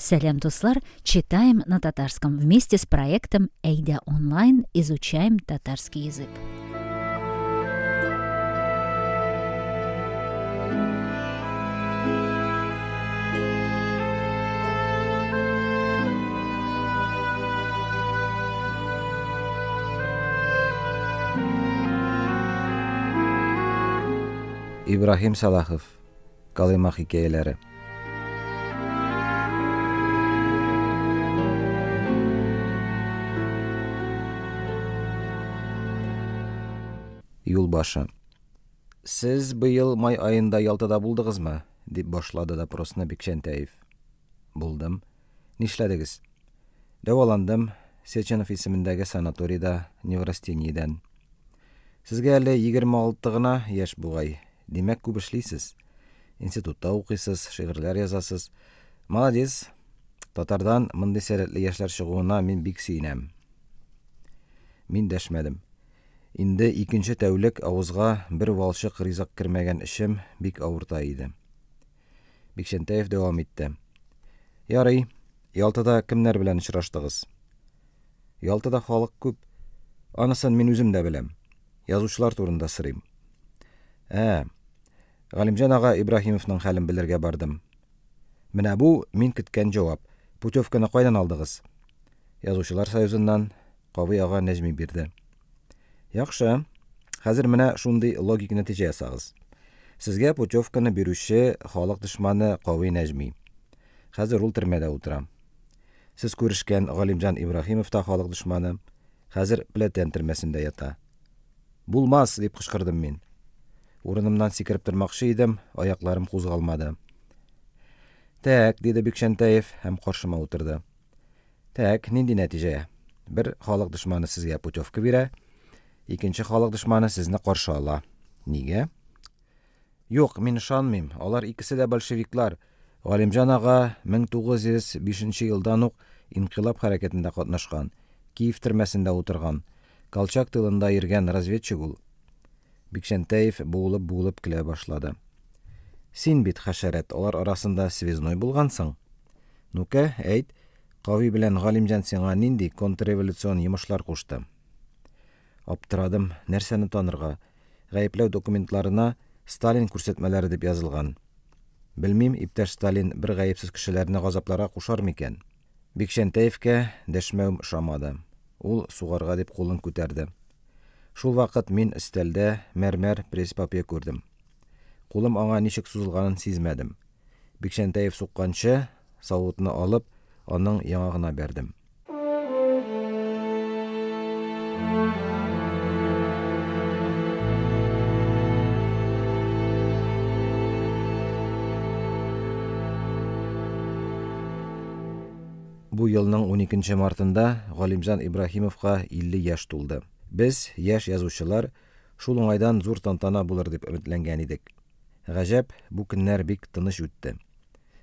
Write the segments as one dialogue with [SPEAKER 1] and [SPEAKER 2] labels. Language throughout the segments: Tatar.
[SPEAKER 1] Сәлам, дуслар! Читаем на татарском вместе с проектом Әйдә онлайн изучаем татарский язык.
[SPEAKER 2] Ибраһим Салахов. Колыма хикәяләре. Юл башы. Сез быел май аенда Ялтада булдыгызмы? дип башлады допросны Бикчәнтәев. Булдым. Нишләдегез? Дәваландым. Сеченов исемендәге санаторийда неврастениедән. Сезгә әле 26 гына яшь бугай. Димәк, күп эшлисез. Институтта укыйсыз, шигырьләр язасыз. Молодец! Татардан мондый сәләтле яшьләр чыгуына мин бик сөенәм. Мин дәшмәдем. Инде икенче тәүлек авызга бер валчык ризык кермәгән эчем бик авырта иде. Бикчәнтәев дәвам итте. Ярый, Ялтада кемнәр белән очраштыгыз? Ялтада халык күп. Анысын мин үзем дә беләм. Язучылар турында сорыйм. Ә, Галимҗан ага Ибраһимовның хәлен белергә бардым. Менә бу мин көткән җавап. Путевканы кайдан алдыгыз? Язучылар союзыннан, Кави ага Нәҗми бирде. Яхшы. Хәзер менә шундый логик нәтиҗә ясагыз. Сезгә путевканы бирүче халык дошманы Кави Нәҗми. Хәзер ул төрмәдә утыра. Сез күрешкән Галимҗан Ибраһимов та халык дошманы. Хәзер Пләтән төрмәсендә ята. Булмас! дип кычкырдым мин. Урынымнан сикереп тормакчы идем, аякларым кузгалмады. Тәк, диде Бикчәнтәев һәм каршыма утырды. Тәк, нинди нәтиҗә? Бер халык дошманы сезгә путевка бирә, икенче халык дошманы сезне каршы ала. Нигә? Юк, мин ышанмыйм, алар икесе дә большевиклар. Галимҗан ага 1905 елдан ук инкыйлаб хәрәкәтендә катнашкан, Киев төрмәсендә утырган, Колчак тылында йөргән разведчик ул. Бикчәнтәев буылып-буылып көлә башлады. Син бит, хәшәрәт, алар арасында связной булгансың. Ну-ка, әйт, Кави белән Галимҗан сиңа нинди контрреволюцион йомышлар кушты? Аптырадым, нәрсәне танырга? Гаепләү документларына Сталин күрсәтмәләре дип язылган. Белмим, иптәш Сталин бер гаепсез кешеләрне газапларга кушар микән? Бикчәнтәевкә дәшмәвем ошамады. Ул сугарга дип кулын күтәрде. Шул вакыт мин өстәлдә мәрмәр пресс-папье күрдем. Кулым аңа ничек сузылганын сизмәдем. Бикчәнтәев сукканчы, савытны алып, аның яңагына бәрдем. Бу елның уникенче мартында Галимҗан Ибраһимовка 50 яшь тулды. Без, яшь язучылар, шул уңайдан зур тантана булыр дип өметләнгән идек. Гаҗәп, бу көннәр бик тыныч үтте.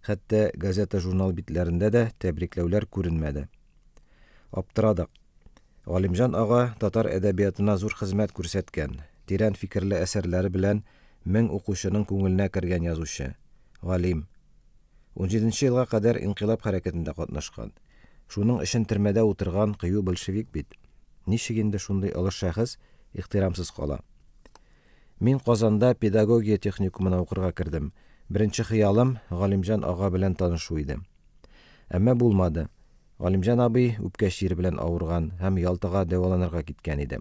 [SPEAKER 2] Хәтта газета-журнал битләрендә дә тәбрикләүләр күренмәде. Аптырадык. Галимҗан ага татар әдәбиятына зур хезмәт күрсәткән, тирән фикерле әсәрләре белән 1000 укучының күңеленә кергән язучы, галим. Унҗиденче елга кадәр инкыйлаб хәрәкәтендә катнашкан. Шуның өчен төрмәдә утырган кыю большевик бит. Ничек инде шундый олы шәхес ихтирамсыз кала? Мин Казанда педагогия техникумына укырга кердем. Беренче хыялым, Галимҗан ага белән танышу иде. Әмма булмады. Галимҗан абый үпкә чире белән авырган һәм Ялтага дәваланырга киткән иде.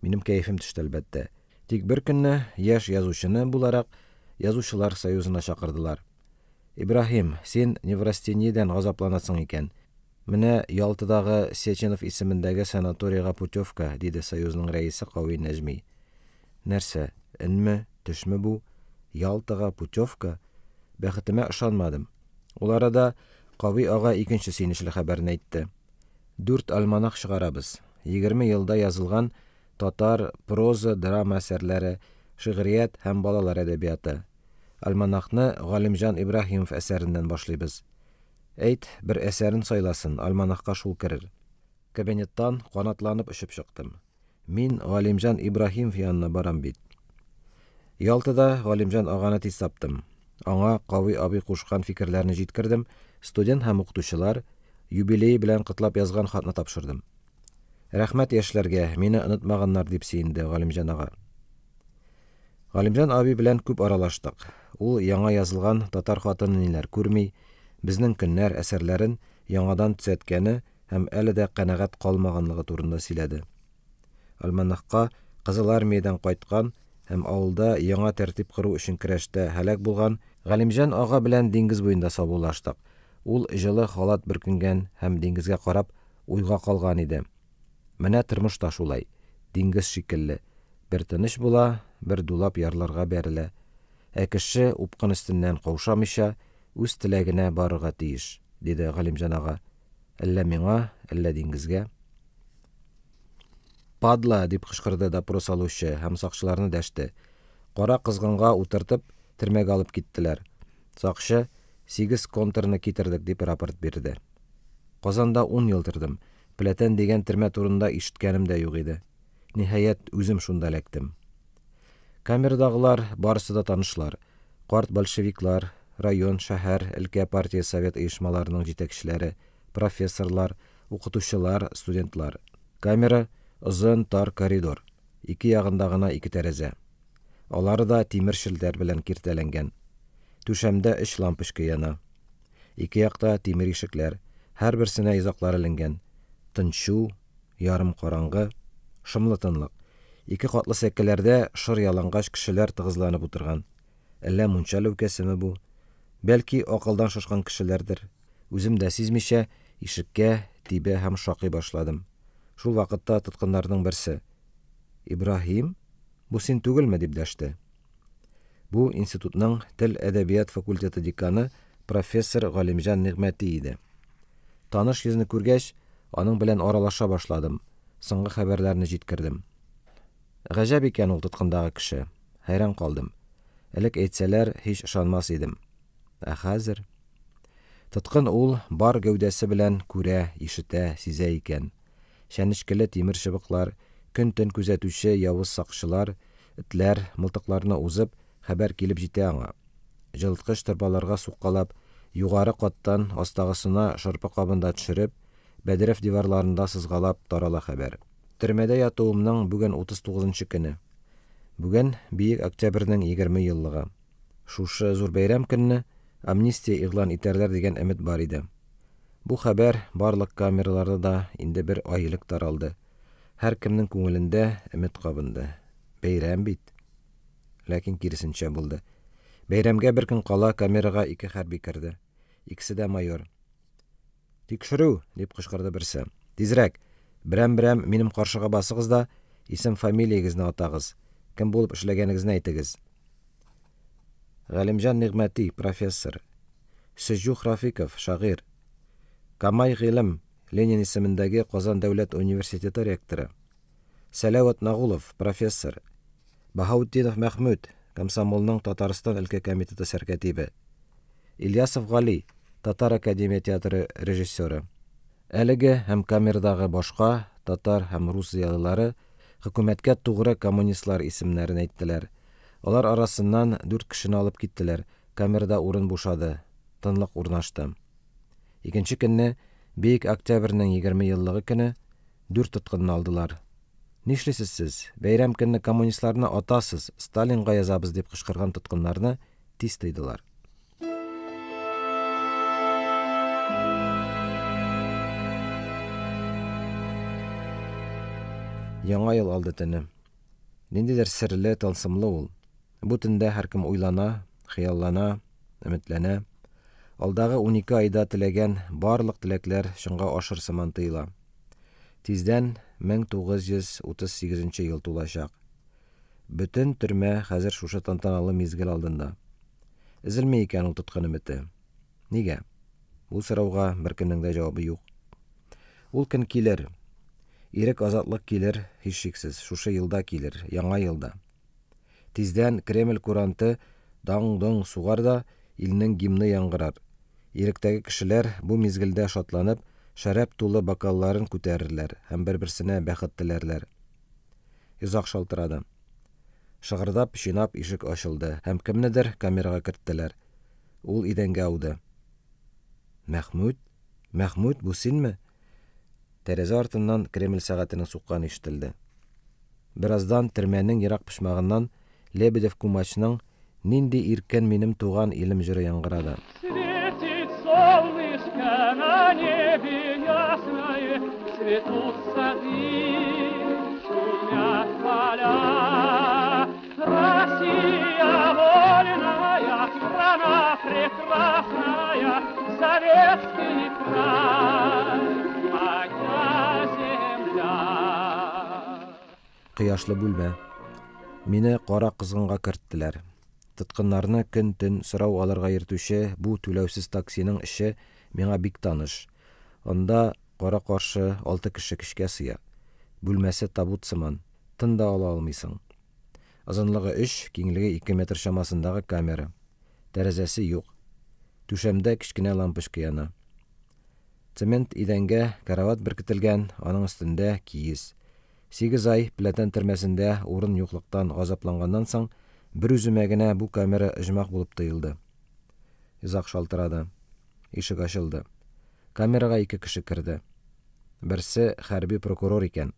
[SPEAKER 2] Минем кәефем төште, әлбәттә. Тик бер көнне яшь язучыны буларак Язучылар союзына чакырдылар. Ибраһим, син неврастениядән газапланасың икән. Менә Ялтадагы Сеченов исемендәге санаторийга путевка, диде союзның рәисе Кави Нәҗми. Нәрсә, өнме, төшме бу? Ялтага путевка? Бәхетемә ышанмадым. Ул арада Кави ага икенче сөенечле хәбәрне әйтте. Дүрт альманах чыгарабыз. 20 елда язылган татар проза, драма әсәрләре, шигърият һәм балалар әдәбияты. Альманахны Галимҗан Ибраһимов әсәреннән башлыйбыз. Әйт, бер әсәрен сайласын, альманахка шул керер. Кабинеттан канатланып очып чыктым. Мин Галимҗан Ибраһимов янына барам бит. Ялтада Галимҗан аганы тиз таптым. Аңа Кави абый кушкан фикерләрне җиткердем, Студент һәм укытучылар юбилее белән котлап язган хатны тапшырдым. Рәхмәт яшьләргә, мине онытмаганнар, дип сөенде Галимҗан ага. Галимҗан абый белән күп аралаштык. Ул яңа язылган Татар хатыны ниләр күрми, Безнең көннәр әсәрләрен яңадан төзәткәне һәм әле дә канәгать калмаганлыгы турында сөйләде. Альманахка Кызыл Армиядән кайткан һәм авылда яңа тәртип кору өчен көрәштә һәлак булган Галимҗан ага белән диңгез буенда саубуллаштык. Ул җылы халат бөркенгән һәм диңгезгә карап уйга калган иде. Менә тормыш та шулай, диңгез шикелле, бер тыныч була, бер дулап ярларга бәрелә. Ә кеше упкын өстеннән каушамыйча, үз теләгенә барырга тиеш, диде Галимҗан ага. Әллә миңа, әллә диңгезгә. Падла! дип кычкырды допрос алучы һәм сакчыларны дәште. Кара козгынга утыртып, төрмәгә алып киттеләр. Сакчы, Сигез контрны китердек, дип рапорт бирде. Казанда ун ел тордым. Пләтән дигән төрмә турында ишеткәнем дә юк иде. Ниһаять, үзем шунда эләктем. Камерадагылар барысы да танышлар. Карт большевиклар, район, шәһәр, өлкә партия-совет оешмаларының җитәкчеләре, профессорлар, укытучылар, студентлар. Камера, озын, тар коридор. Ике ягында гына ике тәрәзә. Алары да тимер челтәр белән киртәләнгән. Түшәмдә өч лампочка яна. Ике якта тимер ишекләр, һәрберсенә йозаклар эленгән. Тынчу, ярым караңгы, шомлы тынлык. Ике катлы сәкеләрдә шыр ялангач кешеләр тыгызланып утырган. Әллә мунча ләүкәсеме бу? Бәлки, акылдан шашкан кешеләрдер. Үзем дә сизмичә, ишеккә тибә һәм шакый башладым. Шул вакытта тоткыннарның берсе, Ибраһим, бу син түгелме? дип дәште. Бу институтның тел-әдәбият факультеты деканы профессор Галимҗан Нигъмәти иде. Таныш йөзне күргәч, аның белән аралаша башладым, соңгы хәбәрләрне җиткердем. Гаҗәп икән ул тоткындагы кеше. Хәйран калдым. Элек әйтсәләр, һич ышанмас идем. Ә хәзер? Тоткын ул бар гәүдәсе белән күрә, ишетә, сизә икән. Чәнечкеле тимер чыбыклар, көн-төн күзәтүче явыз сакчылар, этләр, мылтыкларны узып, хәбәр килеп җитә аңа. Җылыткыч торбаларга суккалап, югары каттан астагысына шырпы кабын да төшереп, бәдрәф диварларында сызгалап тарала хәбәр. Төрмәдә ятуымның бүген 39 нчы көне. Бүген Бөек Октябрьнең 20 еллыгы. Шушы зур бәйрәм көнне амнистия игълан итәрләр дигән өмет бар иде. Бу хәбәр барлык камераларда да инде бер ай элек таралды. Һәркемнең күңелендә өмет кабынды. Бәйрәм бит! Ләкин киресенчә булды. Бәйрәмгә бер көн кала камерага ике хәрби керде. Икесе дә майор. Тикшерү! дип кычкырды берсе. Тизрәк! Берәм-берәм минем каршыга басыгыз да, исем-фамилиягезне атагыз, кем булып эшләгәнегезне әйтегез. Галимҗан Нигъмәти, профессор. Сөҗүх Рафиков, шагыйрь. Камай Гыйлем, Ленин исемендәге Казан дәүләт университеты ректоры. Сәләват Нагулов, профессор. Баһаутдинов Мәхмүт, комсомолның Татарстан өлкә комитеты сәркәтибе. Ильясов Гали, Татар академия театры режиссеры. Әлеге һәм камерадагы башка татар һәм рус зыялылары хөкүмәткә тугры коммунистлар исемнәрен әйттеләр. Алар арасыннан дүрт кешене алып киттеләр, камерада урын бушады, тынлык урнашты. Икенче көнне, Бөек Октябрьнең 20 еллыгы көне, дүрт тоткынны алдылар. Нишлисез сез? Бәйрәм көнне коммунистларны атасыз, Сталинга язабыз, дип кычкырган тоткыннарны тиз тыйдылар. Яңа ел алды төне. Ниндидер серле, тылсымлы ул. Бу төндә һәркем уйлана, хыяллана, өметләнә. Алдагы 12 айда теләгән барлык теләкләр чынга ашыр сыман тоела. Тиздән 1938 нче ел тулачак. Бөтен төрмә хәзер шушы тантаналы мизгел алдында. Өзелми икән ул тоткын өмете. Нигә? Бу сорауга беркемнең дә җавабы юк. Ул көн килер. Ирек-азатлык килер, һичшиксез, шушы елда килер, яңа елда. Тиздән Кремль куранты даң-доң сугар да, илнең гимны яңгырар. Иректәге кешеләр бу мизгелдә шатланып, шәраб тулы бокалларын күтәрерләр һәм бер-берсенә бәхет теләрләр. Йозак шалтырады. Шыгырдап, чинап ишек ачылды һәм кемнедер камерага керттеләр. Ул идәнгә ауды. Мәхмүт? Мәхмүт, бу синме? Тәрәзә артыннан Кремль сәгатенең сукканы ишетелде. Бераздан төрмәнең ерак почмагыннан Лебедев Кумачның Нинди иркен минем туган илем җыры яңгырады.
[SPEAKER 3] Светит солнышко на небе ясное, Цветут сады, шумят поля. Россия вольная, страна прекрасная, Советский край, моя земля.
[SPEAKER 2] Кояшлы бүлмә. Мине кара козгынга керттеләр. Тоткыннарны көн-төн сорау алырга йөртүче бу түләүсез таксиның эче миңа бик таныш. Анда кара-каршы алты кеше көчкә сыя. Бүлмәсе табут сыман, тын да ала алмыйсың. Озынлыгы өч, киңлеге ике метр чамасындагы камера. Тәрәзәсе юк. Түшәмдә кечкенә лампочка яна. Цемент идәнгә карават беркетелгән, аның өстендә киез. Сигез ай Пләтән төрмәсендә урын юклыктан газапланганнан соң, берүземә генә бу камера оҗмах булып тоелды. Йозак шалтырады. Ишек ачылды. Камерага ике кеше керде. Берсе хәрби прокурор икән.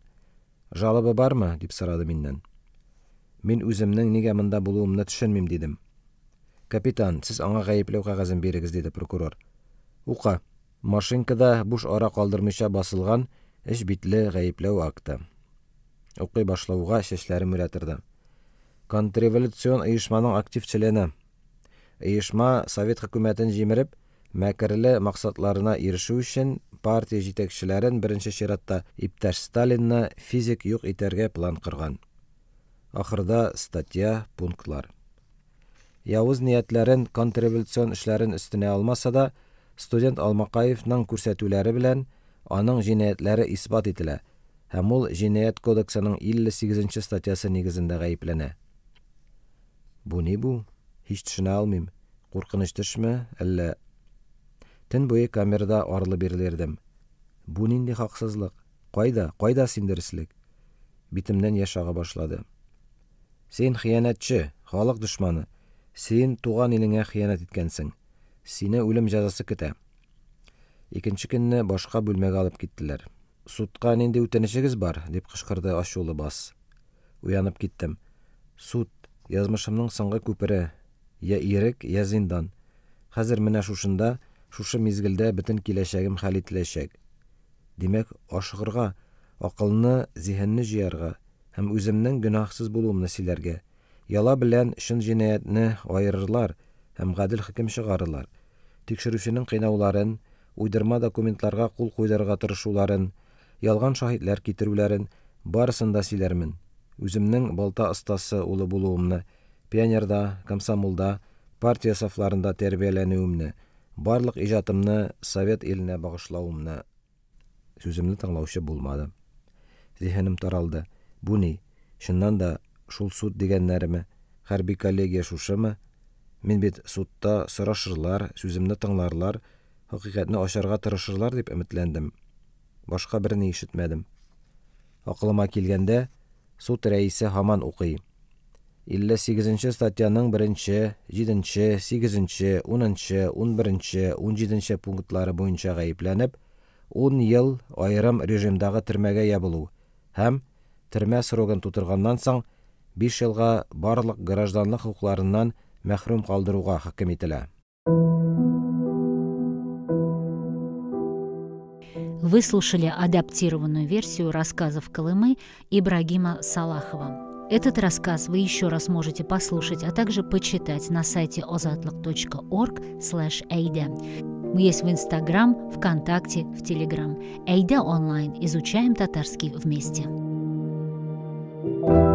[SPEAKER 2] Жалоба бармы? дип сорады миннән. Мин үземнең нигә монда булуымны төшенмим, дидем. Капитан, сез аңа гаепләү кәгазен бирегез, диде прокурор. Укы. Машинкада буш ара калдырмыйча басылган өч битле гаепләү акты. Укый башлауга чәчләрем үрә торды. Контрреволюцион оешманың актив члены. Оешма совет хөкүмәтен җимереп, мәкерле максатларына ирешү өчен партия җитәкчеләрен, беренче чиратта иптәш Сталинны физик юк итәргә план корган. Ахырда статья, пунктлар. Явыз ниятләрен, контрреволюцион эшләрен өстенә алмаса да, студент Алмакаевның күрсәтүләре белән аның җинаятьләре исбат ителә һәм ул Җинаять кодексының 58 нче статьясы нигезендә гаепләнә. Бу ни бу? Һич төшенә алмыйм. Куркыныч төшме, әллә? Төн буе камерада арлы-бирле йөрдем. Бу нинди хаксызлык? Кайда, кайда син дөреслек? Битемнән яшь ага башлады. Син хыянәтче, халык дошманы. Син туган илеңә хыянәт иткәнсең. Сине үлем җәзасы көтә. Икенче көнне башка бүлмәгә алып киттеләр. Судка нинди үтенечегез бар? дип кычкырды ачулы бас. Уянып киттем. Суд, язмышымның соңгы күпере. Я ирек, я зиндан. Хәзер менә шушында, шушы мизгелдә бөтен киләчәгем хәл ителәчәк. Димәк, ашыгырга, акылны, зиһенне җыярга һәм үземнең гөнаһсыз булуымны сөйләргә. Яла белән чын җинаятьне аерырлар һәм гадел хөкем чыгарырлар. Тикшерүченең кыйнауларын, уйдырма документларга кул куйдырырга тырышуларын, ялган шаһитләр китерүләрен, барысын да сөйләрмен. Үземнең балта остасы улы булуымны, пионерда, комсомолда, партия сафларында тәрбияләнүемне, барлык иҗатымны совет иленә багышлавымны. Сүземне тыңлаучы булмады. Зиһенем таралды. Бу ни? Чыннан да, шул суд дигәннәреме? Хәрби коллегия шушымы? Мин бит судта сорашырлар, сүземне тыңларлар, хакыйкатьне ачарга тырышырлар дип өметләндем. Башка берни ишетмәдем. Акылыма килгәндә, суд рәисе һаман укый. 58 нче статьяның беренче, җиденче, сигезенче, унынчы, унберенче, унҗиденче пунктлары буенча гаепләнеп, ун ел аерым режимдагы төрмәгә ябылу һәм, төрмә срогын тутырганнан соң, биш елга барлык гражданлык хокукларыннан мәхрүм калдыруга хөкем ителә.
[SPEAKER 1] Вы слушали адаптированную версию рассказов Колымы Ибрагима Салахова. Этот рассказ вы еще раз можете послушать, а также почитать на сайте ozodlik.org/ayda. Мы есть в Инстаграм, ВКонтакте, в Телеграм. Әйдә онлайн. Изучаем татарский вместе. Thank you.